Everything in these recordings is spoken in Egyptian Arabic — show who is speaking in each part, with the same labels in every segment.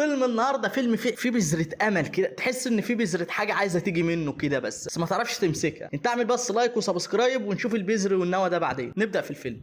Speaker 1: فيلم النهارده فيلم فيه بذرة امل كده، تحس ان في بذرة حاجة عايزه تيجي منه كده، بس ما تعرفش تمسكها. انت اعمل بس like و subscribe ونشوف البذر والنوى ده بعدين. نبدا في الفيلم.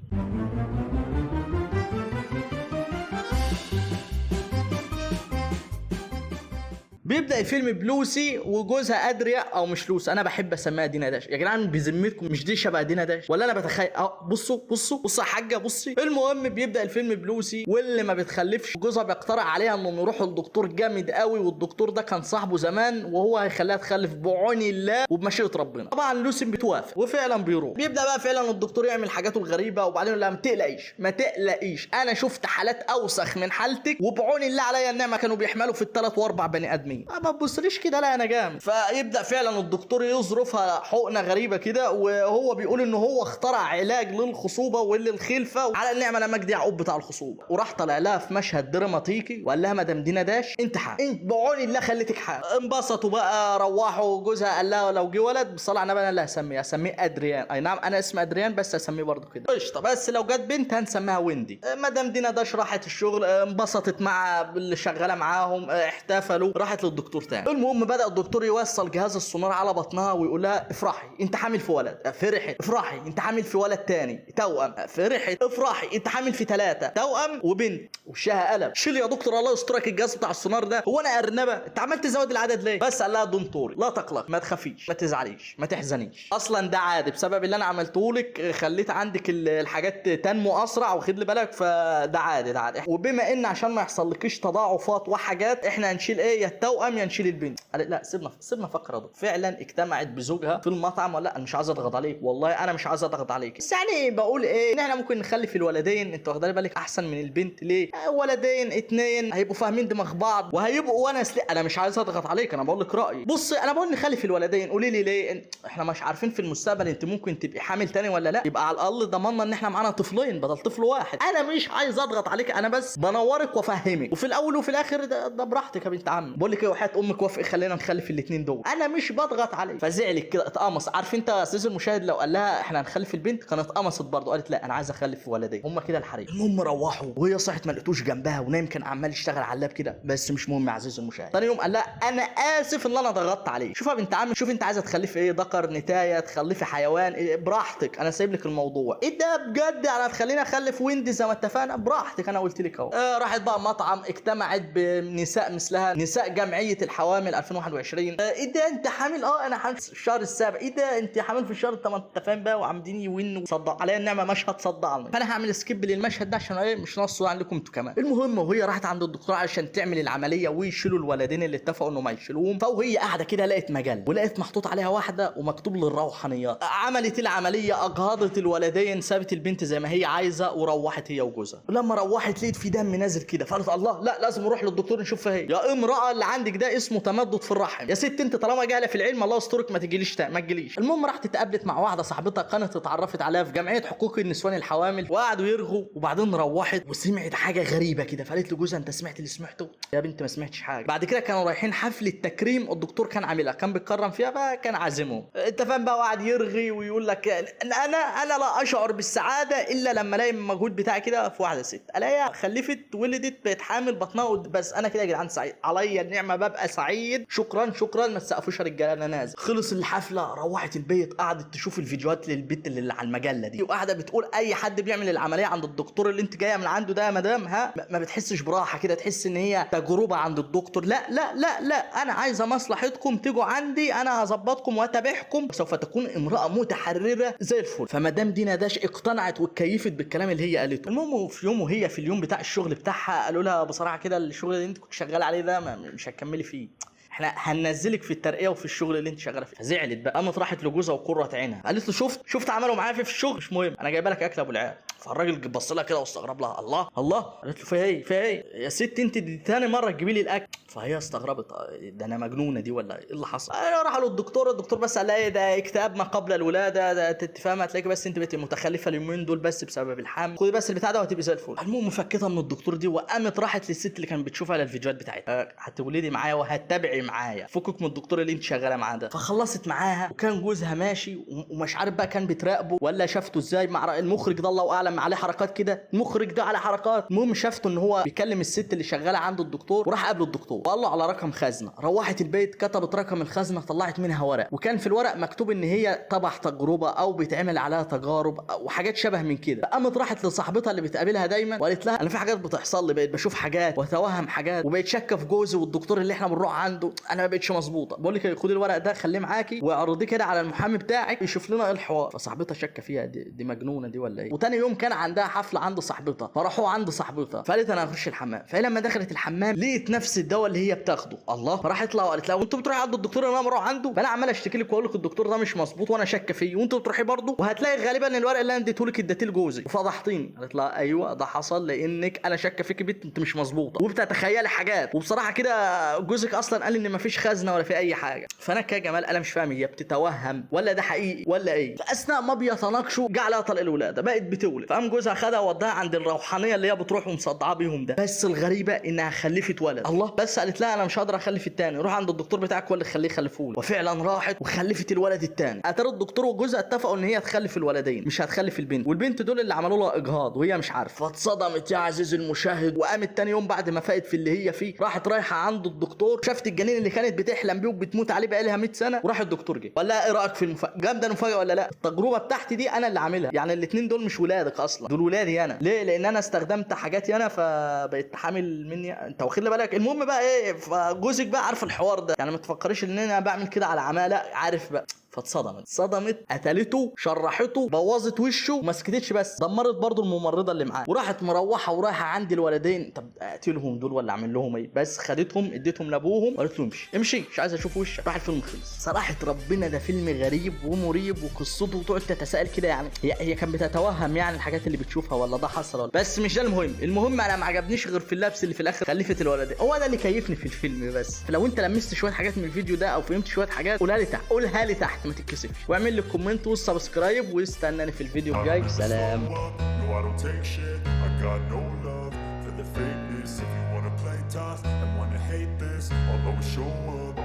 Speaker 1: بيبدا الفيلم بلوسي وجوزها ادريا، او مش لوسي، انا بحب اسميها دينا داش. يا جدعان بذمتكم مش دي شبه دينا داش ولا انا بتخيل؟ بصوا بصوا بصوا يا حاجة بصي. المهم بيبدا الفيلم بلوسي واللي ما بتخلفش، جوزها بيقترح عليها انهم يروحوا لدكتور جامد قوي، والدكتور ده كان صاحبه زمان وهو هيخليها تخلف بعون الله وبمشيئه ربنا. طبعا لوسي بتوافق وفعلا بيروح. بيبدا بقى فعلا الدكتور يعمل حاجاته الغريبة، وبعدين يقول لها ما تقلقيش ما تقلقيش، انا شفت حالات اوسخ من حالتك وبعون الله عليا النعمة كانوا بيحملوا في الثلاث واربع بني ادمين. ما تبصليش كده، لا انا جامد. فيبدا فعلا الدكتور يظرفها حقنه غريبة كده، وهو بيقول ان هو اخترع علاج للخصوبه وللخلفه على النعمة انا مجدي يعقوب بتاع الخصوبة. وراح طلع لها في مشهد دراماتيكي وقال لها مدام دينا داش انت حامل، انت بعون الله خليتك حامل. انبسطوا بقى، روحوا. جوزها قال لها لو جه ولد بالصلاة على النبي انا اللي هسميه، هسميه ادريان. اي نعم انا اسمي ادريان بس هسميه برضه كده قشطه، بس لو جت بنت هنسميها ويندي. مدام دينا داش راحت الشغل، انبسطت مع اللي شغالة معاهم، احتفلوا، راحت للدكتور تاني. المهم بدا الدكتور يوصل جهاز السونار على بطنها ويقول لها افرحي انت حامل في ولد. فرحت. افرحي انت حامل في ولد تاني توأم. فرحت. افرحي انت حامل في 3 توأم وبنت. وشها قلب. شيل يا دكتور الله يسترك الجهاز بتاع السونار ده، هو انا ارنبه؟ انت عمال تزود العدد ليه؟ بس قال لها don't worry، لا تقلق، ما تخافيش، ما تزعليش، ما تحزنيش، اصلا ده عادي بسبب اللي انا عملته لك، خليت عندك الحاجات تنمو اسرع وخد لي بالك، فده عادي ده عادي. وبما ان عشان ما يحصلكيش تضاعفات وحاجات احنا هنشيل ايه، يا التوأم يا نشيل البنت. قالت لا سيبنا فكرة ده. فعلا اجتمعت بزوجها في المطعم، ولا انا مش عايز اضغط عليك والله انا مش عايز اضغط عليك، بس يعني بقول ايه ان احنا ممكن نخلف الولدين، انت واخده بالك احسن من البنت. ليه؟ ولدين 2 هيبقوا فاهمين دماغ بعض وهيبقوا ونس. ليه؟ انا مش عايز اضغط عليك، انا بقول لك رايي. بصي انا بقول نخلف الولدين، قولي لي ليه؟ احنا مش عارفين في المستقبل انت ممكن تبقي حامل تاني ولا لا، يبقى على الاقل ضمننا ان احنا معانا طفلين بدل طفل واحد. انا مش عايز اضغط عليك، انا بس بنورك وافهمك، وفي الاول وفي الاخر ده براحتك يا بنت عمي. بقول لك ايه وحياه امك وافقي خلينا نخلف الاثنين دول، انا مش بضغط عليك. فزعلت كده اتقمص. عارف انت يا استاذ المشاهد لو قال لها احنا هنخلف البنت كانت اتقمصت برضه، قالت لا انا عايز اخلف ولدين، هم كده الحريم. المهم روحوا وهي صحت ما لقيتوش جنبها ونايم، كان عمال يشتغل على ال lap كده، بس مش مهم يا عزيزي المشاهد. تاني يوم قال لها انا اسف ان انا ضغطت عليك، شوف يا بنت عمي، شوف انت عايزه تخلفي ايه، ذكر نتايه، تخلفي حيوان، إيه براحتك، انا سايب لك الموضوع. ايه ده بجد يعني هتخليني اخلف ويندي زي ما اتفقنا؟ براحتك انا قلت لك اهو. راحت بقى مطعم، اجتمعت بنساء مثلها، نساء جمعية الحوامل 2021. ايه ده انت حامل؟ انا حامل في الشهر السابع. ايه ده انت حامل في الشهر الثامن؟ انت فاهم بقى، وعاملين يونوا صدق عليا النعمة مشهد صدعني. فانا هعمل skip للمشهد ده عشان ايه مش ناقص عندكم انتوا كمان. المهم وهي راحت عند الدكتور عشان تعمل العملية ويشيلوا الولدين اللي اتفقوا انهم هيشيلوهم، فوهي قاعدة كده لقت مجلة ولقت محطوط عليها واحدة ومكتوب للروحانيات. عملت العملية، اجهضت الولدين، سابت البنت زي ما هي عايزه وروحت هي وجوزها. لما روحت لقيت في دم نازل كده، فقالت الله لا لازم نروح للدكتور نشوف ايه. يا امراة اللي عندك ده اسمه تمدد في الرحم يا ست انت، طالما جاهله في العلم الله يسترك ما تجيليش ما تجيليش. المهم راحت اتقابلت مع واحدة صاحبتها كانت اتعرفت عليها في جمعية حقوق النسوان الحوامل، وقعدوا يرغوا. وبعدين روحت وسمعت حاجة غريبة كده، فقالت لجوزها انت سمعت اللي سمعته؟ يا بنت ما سمعتش حاجة. بعد كده كانوا رايحين حفلة تكريم الدكتور كان عاملها، كان بيتكرم فيها فكان عازمهم، انت فاهم بقى، وقعد يرغي ويقول لك انا لا اشعر بالسعادة الا لما الاقي المجهود بتاعي كده في واحدة ست، الاقيها خلفت ولدت بقت حامل بطنها، بس انا كده يا جدعان سعيد عليا النعمة ببقى سعيد، شكرا شكرا ما تسقفوش يا رجاله انا نازل. خلص الحفلة روحت البيت، قعدت تشوف الفيديوهات للبت اللي على المجلة دي، وقاعدة بتقول اي حد بيعمل العملية عند الدكتور اللي انت جاية من عنده ده يا مدام ها ما بتحسش براحة كده، تحس ان هي تجربه عند الدكتور. لا لا لا لا انا عايزه مصلحتكم، تيجوا عندي انا هظبطكم واتابعكم، سوف تكون امراة متحررة زي الفل. فمدام دينا داش اقتنعت واتكيفت بالكلام اللي هي قالته. المهم في يوم وهي في اليوم بتاع الشغل بتاعها قالوا لها بصراحة كده الشغل اللي انت كنت شغالة عليه ده مش هتكملي فيه، احنا هننزلك في الترقية وفي الشغل اللي انت شغالة فيه. فزعلت بقى، قامت راحت لجوزها وقرة عينها، قالت له شفت عملوا معايا في الشغل، مش مهم انا جايبه لك اكل ابو العيال. فالراجل بص لها كده واستغرب لها، الله الله. قالت له في ايه في ايه يا ست انت، دي تاني مرة تجيبي لي الاكل. فهي استغربت، ده انا مجنونة دي ولا ايه اللي حصل؟ راح للدكتور، الدكتور بس قال لها ايه ده اكتئاب ما قبل الولادة، ده تفهمها هتلاقيكي بس انت بقيتي متخلفة اليومين دول بس بسبب الحمل، خدي بس البتاع ده وهتبقي زي الفل. المهم فكتها من الدكتور دي وقامت راحت للست اللي كانت بتشوفها على الفيديوهات بتاعتها، هتولدي معايا وهتتابعي معايا، فكك من الدكتور اللي انت شغالة معاه ده. فخلصت معاها وكان جوزها ماشي ومش عارف بقى كان بتراقبه ولا شافته ازاي مع المخرج ده الله اعلم ده عليه حركات كده، المخرج ده على حركات. المهم شافته ان هو بيكلم الست اللي شغالة عند الدكتور، وراح قابله الدكتور وقال له على رقم خزنه. روحت البيت كتبت رقم الخزنة، طلعت منها ورق، وكان في الورق مكتوب ان هي تبع تجربه او بيتعمل عليها تجارب وحاجات شبه من كده. فقامت راحت لصاحبتها اللي بتقابلها دايما وقالت لها انا في حاجات بتحصل لي، بقيت بشوف حاجات واتوهم حاجات، وبقيت شاكه في جوزي والدكتور اللي احنا بنروح عنده، انا ما بقتش مظبوطة. بقول لك خدي الورق ده خليه معاكي واعرضيه كده على المحامي بتاعك يشوف لنا ايه الحوار. فصاحبتها شاكه فيها، دي مجنونة دي ولا ايه؟ وتاني يوم كان عندها حفلة عند صاحبتها، فراحوا عند صاحبتها، فقالت انا هخش الحمام. فهي لما دخلت الحمام لقيت نفس الدواء اللي هي بتاخده. الله. فراحت لها وقالت لها وانتوا بتروحي عند الدكتور اللي انا بروح عنده؟ فانا عمال اشتكي لك واقول لك الدكتور ده مش مظبوط وانا شاكه فيه، وانتوا بتروحي برضه، وهتلاقي غالبا الورق اللي انا اديته لك اديتيه لجوزي وفضحتيني. قالت لها ايوه ده حصل لانك انا شاكه فيك بنت انت مش مظبوطة وبتتخيلي حاجات، وبصراحة كده جوزك اصلا قال ان مفيش خزنه ولا في اي حاجة. فانا كجمال انا مش فاهم هي بتتوهم ولا ده حقيقي ولا ايه. فاثناء ما بيتناقشوا جه عليها طلق الولادة، بقت بتولد. فقام جوزها خدها ووداها عند الروحانية اللي هي بتروح ومصدعاه بيهم ده. بس الغريبة انها خلفت ولد. الله. بس قالت لها انا مش هقدر اخلف الثاني، روح عند الدكتور بتاعك هو اللي خليه يخلفه لي. وفعلا راحت وخلفت الولد الثاني. اتاري الدكتور وجوزها اتفقوا ان هي تخلف الولدين مش هتخلف البنت، والبنت دول اللي عملوا لها اجهاض وهي مش عارفه. فاتصدمت يا عزيزي المشاهد. وقامت تاني يوم بعد ما فاقت في اللي هي فيه راحت رايحة عند الدكتور، شافت الجنين اللي كانت بتحلم بيه وبتموت عليه بقالها 100 سنة. وراح الدكتور جه وقال لها ايه رايك في المفاجاة؟ جامدة المفاجاة ولا لا؟ التجربة بتاعتي دي انا اللي عاملها، يعني الاثنين دول مش ولادك اصلا، دول ولادي انا. ليه؟ لان انا استخدمت حاجاتي انا فبقيت حامل مني، انت واخد بالك. المهم بقى ايه، فجوزك بقى عارف الحوار ده، يعني ما تفكريش ان انا بعمل كده على عماله، لا عارف بقى. فاتصدمت، صدمت، قتلته، شرحته، بوظت وشه، وما سكتتش بس دمرت برضو الممرضة اللي معاه، وراحت مروحة ورايحه عند الولدين. طب اقتلهم دول ولا اعمل لهم ايه؟ بس خدتهم اديتهم لابوهم وقالت له امشي امشي مش عايز اشوف وشك. راح الفيلم خلص. صراحة ربنا ده فيلم غريب ومريب، وقصته تقعد تتساءل كده، يعني هي كانت بتتوهم يعني الحاجات اللي بتشوفها ولا ده حصل ولا، بس مش ده المهم. المهم انا ما عجبنيش غير في اللبس اللي في الاخر خلفت الولدين، هو ده اللي كيفني في الفيلم. بس لو انت لمست شوية حاجات من الفيديو ده او فهمت شوية حاجات قولها لي تحت، قولها لي تحت ما تتكسفش، واعمل لي comment وال subscribe، واستناني في الفيديو الجاي. سلام.
Speaker 2: No, I don't take shit. I got no love for the fakeness. If you wanna play tough and wanna hate this, I'll always show up.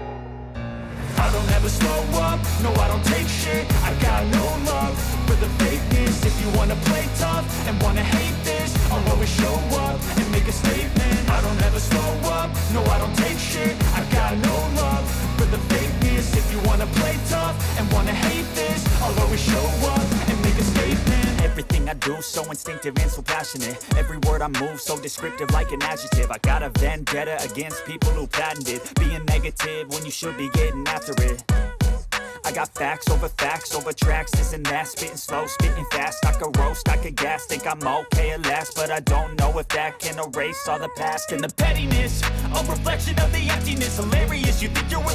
Speaker 3: I don't ever slow up, no I don't take shit. I got no love for the fakeness. If you wanna play tough and wanna hate this, I'll always show up and make a statement. I don't ever slow up, no I don't take shit. I got no love for the fakeness. If you wanna play tough and wanna hate this, I'll always show up and make a statement.
Speaker 4: Everything I do, so instinctive and so passionate. Every word I move, so descriptive like an adjective. I got a vendetta against people who patented being negative when you should be getting after it. I got facts over tracks, this and that. Spitting slow, spitting fast. I could roast, I could gas. Think I'm okay at last, but I don't know if that can erase all the past and the pettiness. A reflection of the emptiness. Hilarious, you think you're worth